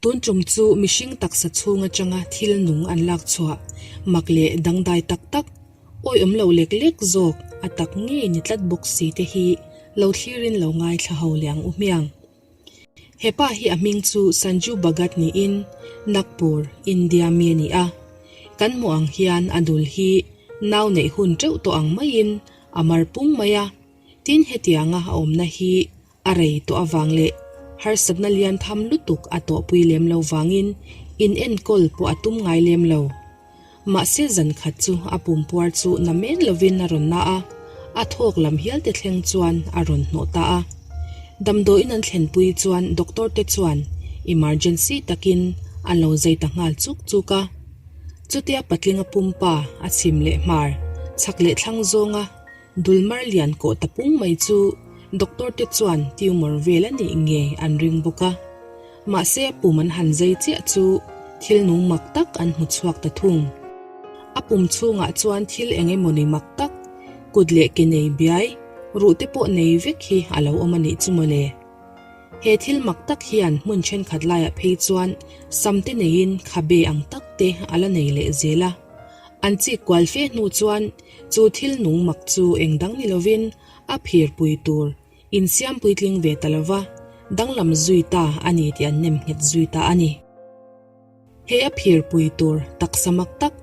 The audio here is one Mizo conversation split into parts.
Tun tum chu mihring taksa chhung atanga thil nung an lak chhuah mak leh dangdai tak tak, awihawm lo lek lek zawk a tak ngei ni tlat bawk si te hi lo thlirin lo ngaithla ho leh ang u hmiang. He pa hi a hming chu Sanju Bhagat niin Nagpur, India mi a ni a. Kan hmuh ang hian a dul hi nau neih hun teuh tawh ang maiin a mar pung mai a, tin hetianga a awmna hi A rei tawh avang leh harsatna lian tham lutuk a tawhpui lem lo vangin in enkawl pawh a tum ngai lem lo. Mahse zan khat chu a pumpuar chu na men lovin a rawn na a, a thawk lam hial te thleng chuan a rawn hnawh ta a. Damdawiin an thlenpui chuan doctor te chuan emergency takin an lo zai ta nghal chuk chuk a. Chutia patlinga pumpa a chhim leh hmar, chhak leh thlang zawnga Dulmar lian kawh ta pung mai chu doctor te chuan tumor vel a nih ngei an ring bawk a. Mahse a pum an han zai chiah chu thil nung mak tak an hmu chhuak ta thung. A pum chhungah chuan thil eng emawni mak tak, kut leh ke nei biai, ruh te pawh nei vek hi a lo awm a nih chu mawle. He thil mak tak hian hmun thenkhat laiah phei chuan sam te neiin khabe ang tak te a la nei leh zel a. An chik kual fe hnu chuan chu thil nung mak chu eng dang ni lovin a phir pui tur insiam puitling ve ta lova danglam zui ta a ni tih an nem nghet zui ta a ni. He a phir pui tur taksa mak tak,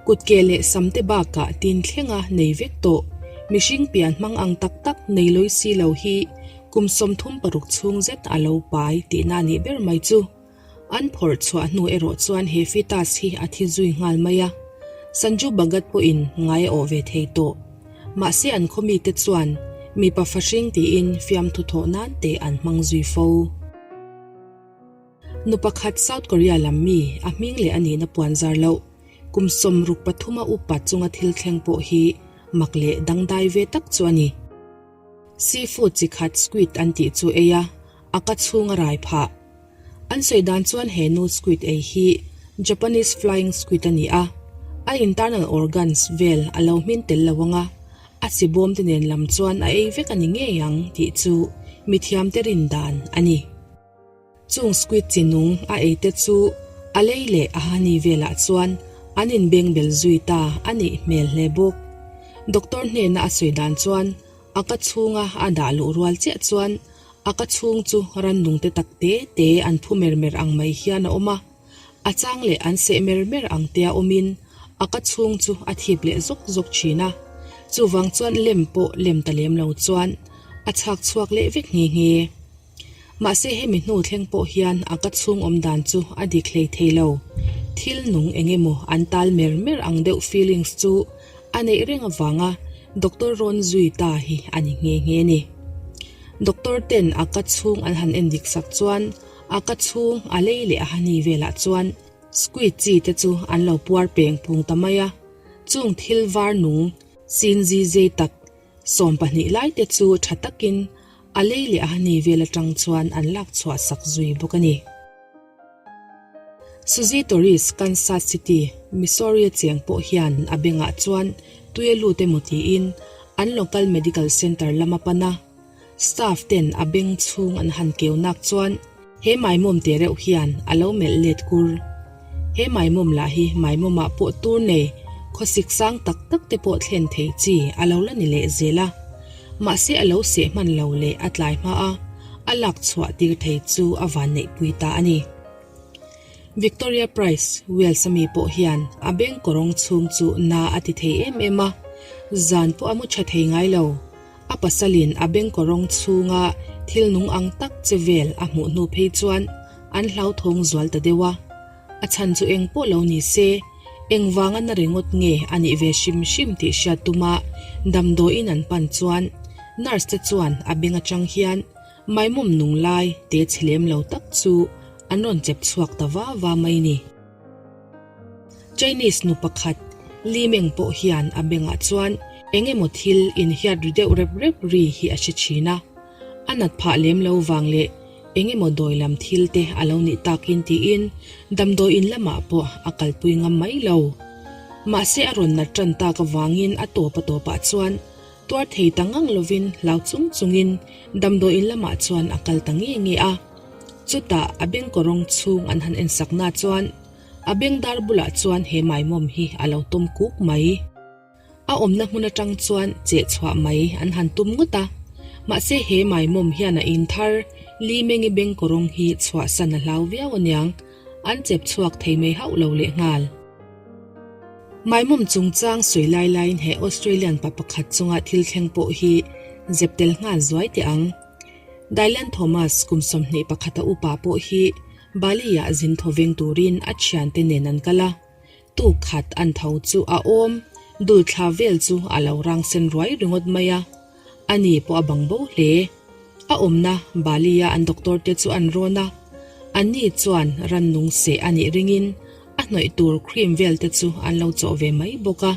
kutke leh samte bakah tin thlenga nei vek tawh, mihring pian hmang ang tak tak nei lawi si lo hi kum 36 chhung zet a lo pai tihna a nih ber mai chu. An phawrh chhuah hnu erawh chuan he fetus hi a thi zui nghal mai a, Sanju Bhagat pawhin ngai a awh ve thei tawh. Mahse an khaw mite chuan mipa fahring tiin fiamthu thawh nan te an hmang zui fo. Nu pakhat South Korea lam mi a hming leh a nihna puan zar loh kum 63 a upa chunga thil thleng pawh hi mak leh dangdai ve tak chu a ni. Seafood chi khat squid an tih chu ei a, a ka chhung a rai phah. An sawi dan chuan he nu squid ei hi Japanese flying squid a ni a, a internal organs vel a lo hmin tel lo ang a, a chi bawm te nen lam chuan a ei vek a ni ngei ang tih chu mithiam te rin dan a ni. Chung squid chi nung a ei te chu a lei leh a hani velah chuan an inbeng bel zui ta a nih hmel hle bawk. Doctor hnena a sawi dan chuan a ka chhunga a dah luh rual chiah chuan A ka chhung chu rannung te tak te te an phu mer mer ang mai hian a awm a, a chang leh an seh mer mer ang tea awmin a ka chhung chu a thip leh zawk zawk thin a, chuvang chuan lem pawh lem ta lem lo chuan a chhak chhuak leh vek nghe nghe. Mahse hemi hnu thleng pawh hian a ka chhung awm dan chu a dik hlei thei lo, thil nung eng emaw an tal mer mer ang deuh feelings chu a neih reng avanga doctor rawn zui ta hi a ni nghe nghe ni. Doctor ten a ka chhung an han en dik sak chuan a ka chhung a lei leh a hani velah chuan squid chi te chu an lo puar peng pung ta mai a, chung thil var nung sin zi zei tak 12 lai te chu tha takin a lei leh a hani vel atang chuan an lak chhuah sak zui bawk a ni. Suzy Torres, Kansas City, Missouri-a cheng pawh hian a bengah chuan tui a lut emaw tiin an local medical center lam a pan a. Staff ten a beng chhung an han keu nak chuan he maimawm te reuh hian a lo melh let kur. He maimawm lah hi maimawmah pawh tur nei khawsik sang tak tak te pawh thlen thei chi a lo la ni leh zel a. Mahse a lo seh hman lo leh a tlai hma a, a lak chhuah tir thei chu a van neihpui ta a ni. Victoria Price, Wales a mi pawh hian a beng kawrawng chhung chu na a ti thei em em a, zan pawh a mu tha thei ngai lo. A pasalin a beng kawrawng chhunga thil nung ang tak che vel a hmuh hnu phei chuan an hlauthawng zual ta deuh a. A chhan chu eng pawh lo ni se, engvanga na ringawt nge a nih ve hrim hrim tih hriat tuma damdawiin an pan chuan nurse te chuan a beng atang hian maimawm nung lai te chhe lem lo tak chu an rawn chep chhuak ta va va mai ni. Chinese nu pakhat Li Meng pawh hian a bengah chuan eng emaw thil inhiat ri deuh rep rep ri hi a hre thin a, a nat phah lem lo vang leh Eng emaw dawi lam thil te a lo nih takin tiin damdawi in lamah pawh a kalpui ngam mai lo. Mahse a rawn nat tan tak avangin a tawp a tawpah chuan tuar thei ta ngang lovin hlau chung chungin damdawi in lamah chuan a kal ta nge nge a. Chutah a bengkawrawng chhung an han ensakna chuan a bengdar bulah chuan he maimawm hi a lo tawm kuk mai. A awmna hmun atang chuan cheh chhuah mai an han tum ngawt a, mahse he maimawm hian a in thar Li Mengi bengkawrawng hi chhuahsan a hlau viau aniang, an chep chhuak thei mai hauh lo lehnghal. Maimawm chungchang sawi lai laiin he Australian pa pakhat chunga thil thleng pawh hi zep tel nghal zuai teh ang. Dylan Thomas kum 21 a upa pawh hi Bali-ah zin thaw veng turin a thiante nen an kal a, tuk khat an tho chu a awm dul thla vel chu a lo rang sen ruai ringawt mai a, ani pawh a bang bo hle. A awmna Bali-a an doctor te chu an rawn a, anni chuan rannung seh a nih ringin a hnawih tur cream vel te chu an lo chawh ve mai bawk a.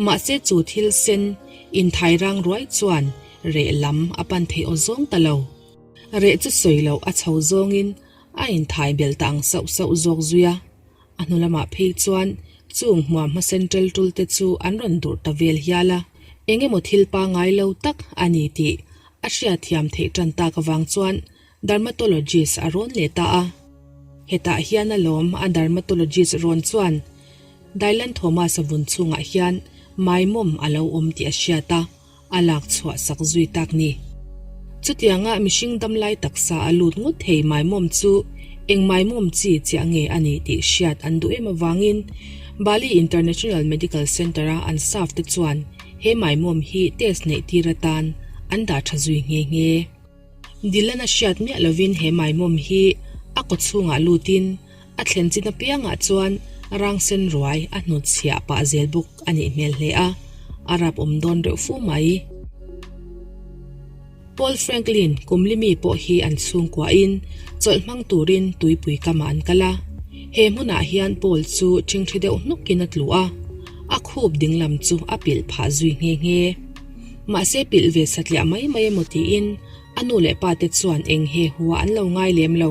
Mahse chu thil sen inthai rang ruai chuan reh lam a pan thei aw zawng ta lo. Reh chu sawi loh a chho zawngin a inthai belh ta ang sauh sauh zawk zui a. A hnu lamah phei chuan chung hmuam hmasen tel tul te chu an rawn durh ta vel hial a, eng emaw thil pangngai lo tak a ni tih a hriatthiam theih tan tak avang chuan dermatologist a rawn leh ta a. Hetah hian alawm a dermatologist rawn chuan Dylan Thomas-a vun chhungah hian maimawm a lo awm tih a hriat a. a lak chhuah sak zui tak ni. Chutianga mihring damlai taksa a lut ngawt thei maimawm chu eng maimawm chi chiah nge a ni tih hriat an duh em avangin Bali International Medical Centre-a an staff te chuan he maimawm hi test neih tir atan an dah tha zui nghe nghe. Dylan a hriat miah lovin he maimawm hi a kaw chhungah lutin a thlen chin apiangah chuan rang sen ruai a hnut chhiah pah zel bawk a nih hmel hle a, a rap awm dawn reuh fu mai. Paul Franklin kum li mi pawh hi an chhungkuahin chawlh hmang turin tuipui kamah an kal a, he hmunah hian Paul chu ṭhingṭhi deuh hnukin a tlu a, a khup dinglam chu a pilh phah zui nghe nghe. Mahse pilh ve satliah mai mai emaw tiin a nu leh pa te chuan eng he hua an lo ngai lem lo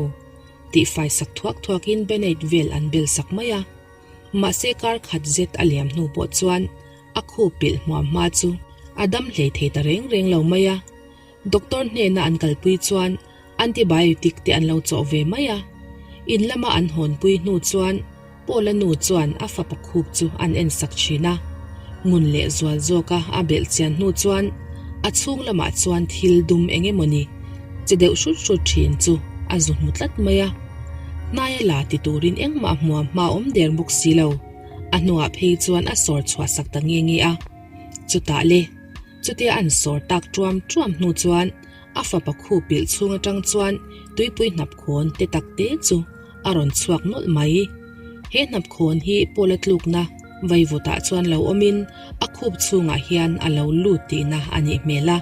tih fai sak thuak thuakin band-aid vel an bel sak mai a. Mahse kar khat zet a liam hnu pawh chuan a khup pilh hmuam hma chu a dam hlei thei ta reng reng lo mai a. Doctor hnena an kalpui chuan antibiotic te an lo chawh ve mai a. In lama an hawnpui hnu chuan Paula nu chuan a fapa khup chu an en sak thin a. Ngun leh zual zawka a belh chian hnu chuan a chhung lamah chuan thil dum eng emawni che deuh hrut hrut thin chu a zu hmu tlat mai a. Hnaia la ti turin engmah hmuam hma awm der bawk si lo. A hnuah phei chuan a sawr chhuah sak ta nge nge a. Chutah le, chutia an sawr tak tuam tuam hnu chuan a fapa khu pilh chhung atang chuan tuipui hnapkhawn te tak te chu a rawn chhuak nawlh mai. He hnapkhawn hi Paula tlukna vaivutah chuan lo awmin a khup chhungah hian a lo lut tihna a nih hmel a.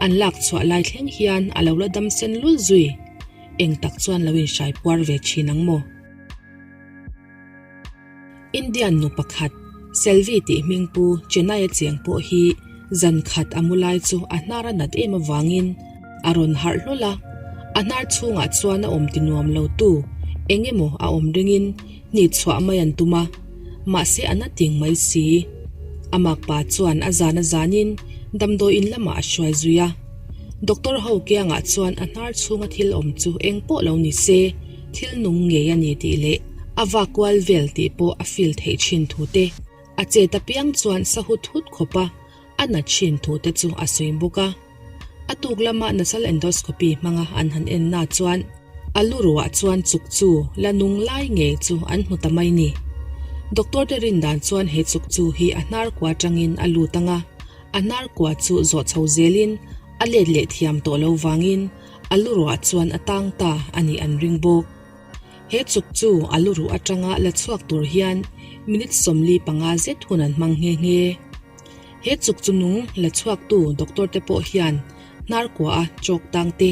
An lak chhuah lai thleng hian a lo la dam sen lul zui. Eng tak chuan lo inhrai puar ve thin ang maw? Indian nu pakhat, Selvi tih hming pu Chennai-a cheng pawh hi zan khat a mu lai chu a hnar a nat em avangin a rawn harh hlawl a. A hnar chhungah chuan a awm ti nuam lo tu eng emaw a awm ringin hnih chhuah mai an tum a, mahse a na ting mai si. A makpa chuan a zan a zanin damdawi in lamah a hruai zui a. Doctor ho kiangah chuan a hnar chhunga thil awm chu eng pawh lo ni se, Thil nung ngei a ni tih leh a vak kual vel tih pawh a feel theih thin thu te, a chet apiang chuan sa hut hut khawp a a nat thin thu te chu a sawi bawk a. A tuk lama nasal endoscopy hmanga an han en na chuan a lu ruah chuan chuk chu la nung lai ngei chu an hmu ta mai ni. Doctor te rin dan chuan he chuk chu hi a hnar kua tangin a lut anga, a hnar kua chu zawh chho zelin a let leh thiam tawh lo vangin A lu ruah chuan a tang ta a nih an ring bawk. He chuk chu a lu ruh atanga la chhuak tur hian minute 45 zet hun an hmang nghe nghe. He chuk chu nung la chhuaktu doctor te pawh hian hnar kua a chalk tang te,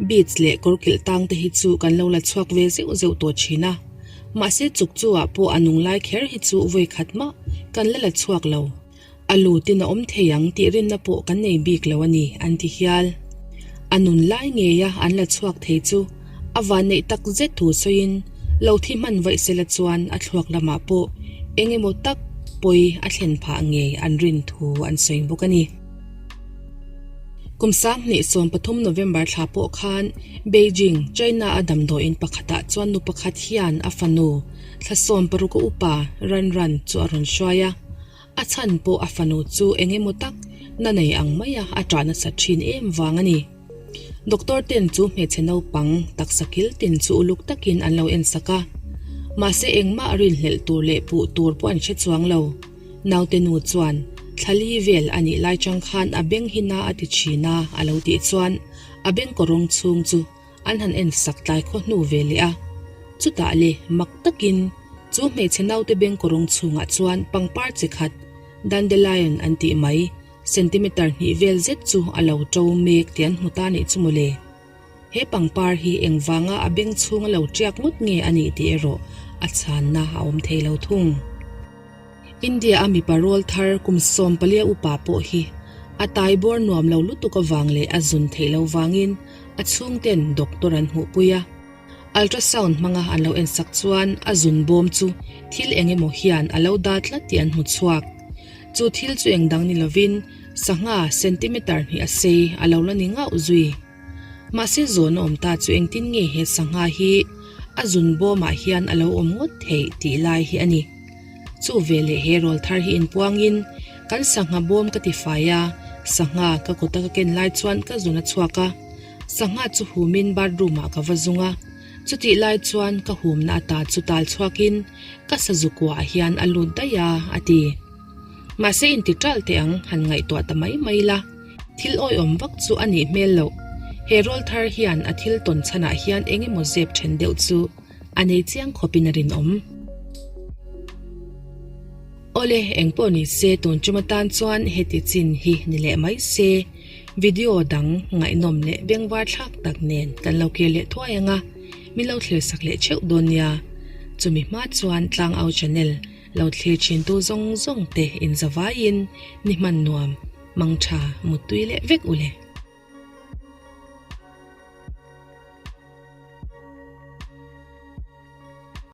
beads leh kawrkilh tang te hi chu kan lo la chhuak ve zeuh zeuh tawh thin a. Mahse chuk chu ah pawh a nung lai kher hi chu vawi khat mah kan la la chhuak lo. A lutin a awm thei ang tih rinna pawh kan nei bik lo a ni, an ti hial. A nun lai ngeia an la chhuak thei chu a vanneih tak zet thu sawiin lo thi hman vaih sela chuan a thluak lamah pawh eng emaw tak pawi a thlen phah ngei an rin thu an sawi bawk a ni. Kum 2013 November thla pawh khan Beijing, China-a damdawiin pakhatah chuan nu pakhat hian a fanu thla 16 a upa Ran Ran chu a rawn hruai a. A chhan pawh a fanu chu eng emaw tak na nei ang maia a ṭah nasat ṭhin em vang a ni. Doctor ten chu hmeichhe naupang taksa kil tin chu uluk takin an lo ensak a. Mahse engmah rinhlelh tur leh puh tur pawh an hre chuang lo. Naute nu chuan, Thla li vel a nih lai chang khan a beng hi na a ti thin a, a lo tih chuan a beng kawrawng chhung chu an han en sak tlai khaw hnu ve leh a. Chutah le mak takin chu hmeichhe naute beng kawrawng chhungah chuan pangpar chi khat, dandelion an tih mai, centimeter hnih vel zet chu a lo ṭo mek tih an hmu ta nih chu mawle. He pangpar hi engvanga a beng chhung a lo ṭiak ngawt nge a nih tih erawh a chhanna a awm thei lo thung. India a mipa rawl thar kum 14 upa pawh hi a tai bawr nuam lo lutuk avang leh a zun theih lo vangin a chhungten doctor an hmuhpui a. Ultrasound hmanga an lo ensak chuan a zun bawm chu thil eng emaw hian a lo da tlat tih an hmu chhuak. Chu thil chu eng dang ni lovin sangha centimeter hnih a sei a lo la ni ngauh zui. Mahse zawn a awm ta chu engtin nge he sangha hi a zun bawmah hian a lo awm ngawt theih tih lai hi a ni. Chu veleh he rawl thar hi inpuangin kan sangha bawm ka ti fai a, sangha ka kuta ka ken lai chuan ka zun a chhuak a, sangha chu humin bathroom ah ka va zung a, chutih lai chuan ka humna ata chu tal chhuakin ka sazu kuah hian a lut daih a, a ti. Mahse inti ṭalh teh ang han ngaihtuah ta mai mai la. Thil awihawm vak chu a nih hmel loh. He rawl thar hian a thil tawn chhanah hian eng emaw zep then deuh chu a nei chiang khawpin a rinawm. Awle, engpawh ni se tun tum atan chuan heti chin hi ni leh mai se. Video dang ngaihnawm leh bengvar thlak tak nen kan lo kir leh thuai ang a, min lo thlir sak leh theuh dawn nia. Chumi hma chuan Tlangau Channel lo thlir thintu zawng zawng te inzavaiin ni hman nuam. Mangtha muttui leh vek u le.